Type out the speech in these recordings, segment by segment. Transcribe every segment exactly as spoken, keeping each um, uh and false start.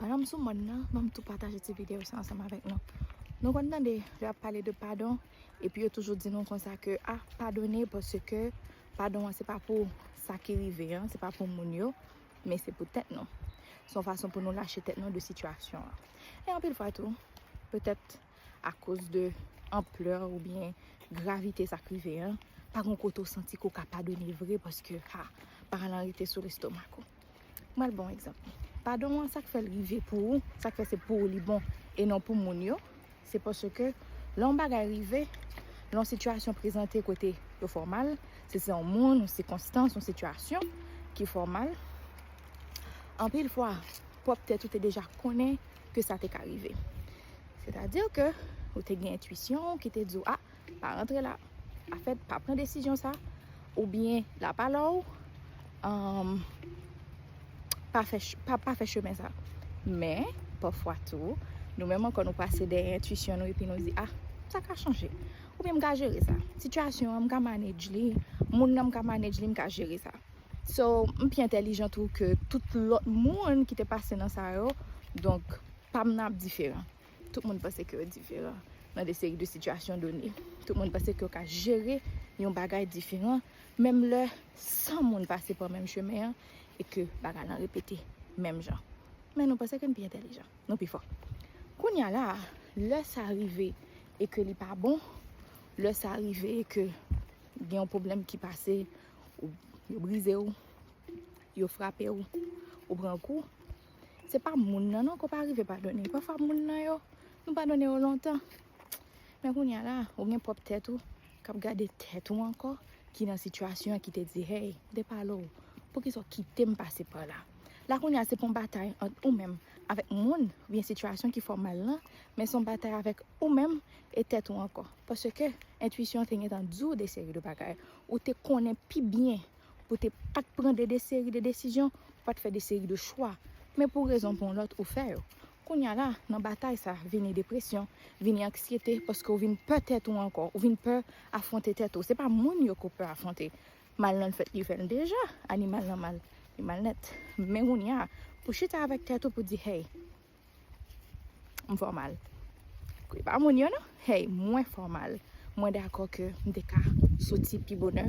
Pandan m sou mòn nan, ban m tou pataje ti videyo sa ansanm avèk nou. Nou konn tande lè y ap pale de padon, epi yo toujou di nou konsa ke, a, padone, paske padon an se pa pou sa ki rive an, se pa pou moun yo, men se pou tèt nou. Se yon fason pou nou lache tèt nou de sitiyasyon an. E anpil fwa tou, petèt akoz de anplè oubyen gravite sa k rive an, pa gen kote w santi ke w ka padone vre, paske, ha, bagay lan rete sou lestomak ou. Mwen ba w yon egzanp. Padon an, sa k fè l rive pou ou, sa k fè se pou ou li bon e non pou moun yo, se paske lè yon bagay rive, lè yon sitiyasyon prezante kote yo fè w mal, se se yon moun, yon sikonstans, yon sitiyasyon ki fè w mal, anpil fwa, pwòp tèt ou te deja konnen ke sa te ka rive. Sètadi ke ou te gen entwisyon ki te di w, a, pa rantre la, pa fè, pa pran desizyon sa, oubyen la pa lè w, um, pa fè, pa, pa fè chemen sa. Men, pafwa tou, nou menm ankò nou pase dèyè entwisyon nou epi nou di, a, sa ka chanje. Oubyen m ka jere sa. Sitiyasyon an, m ka manage li. Moun nan, m ka manage li, m ka jere sa. So, m pi entèlijan tou ke tout lòt moun ki te pase nan sa yo. Donk, pa m nan ap diferan. Tout moun panse ke yo diferan nan de seri de sitiyasyon done. Tout moun panse ke yo ka jere yon bagay diferan, menm lè san moun pase pa menm chemen an, e ke bagay lan repete menm jan. Men nou panse ke n pi entèlijan, nou pi fò. Kounye a la, lè sa rive e ke li pa bon, lè sa rive e ke gen yon pwoblèm ki pase, ou yo brize w, yo frape w, ou pran kou, se pa moun nan non ke w pa rive padone. Pafwa moun nan yo, nou padone yo lontan. Men kounye a la, ou gen pwòp tèt ou k ap gade tèt ou ankò, ki nan sitiyasyon an, ki te di, hey, m te pale w, poukisa w kite m pase pa la? La kounye a, se pa yon batay ant ou menm avèk moun oubyen sitiyasyon ki fè w mal lan, men se yon batay avèk ou menm e tèt ou ankò. Paske entwisyon te gentan di w de seri de bagay. Ou te konnen pi byen pou te pa t pran de, de seri de desizyon, pou pa t fè de seri de chwa. Men pou rezon pou yon lòt, ou fè yo. Kounye a la, nan batay sa, vini depresyon, vini anksyete, paske w vin pè tèt ou ankò, ou vin pè afwonte tèt ou. Se pa moun yo ke w pè afwonte. Mal lan fèt, li fè l deja, animal lan mal, li mal nèt. Men kounye a, pou chita avèk tèt ou pou di, hey, m fè w mal. E pa moun yo non. Hey, mwen fè w mal. Mwen dakò ke m te ka soti pi bonè.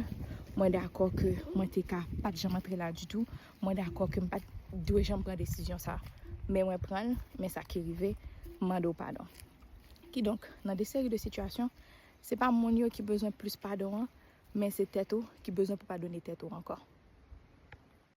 Mwen dakò ke mwen te ka pa t janm antre la ditou. Mwen dakò ke m pa t dwe janm pran desizyon sa. Men mwen pran l, men sa ki rive, m mande w padon. Kidonk, nan de seri de sitiyasyon, se pa moun yo ki bezwen plis padon an, men se tèt ou ki bezwen pou padone tèt ou ankò.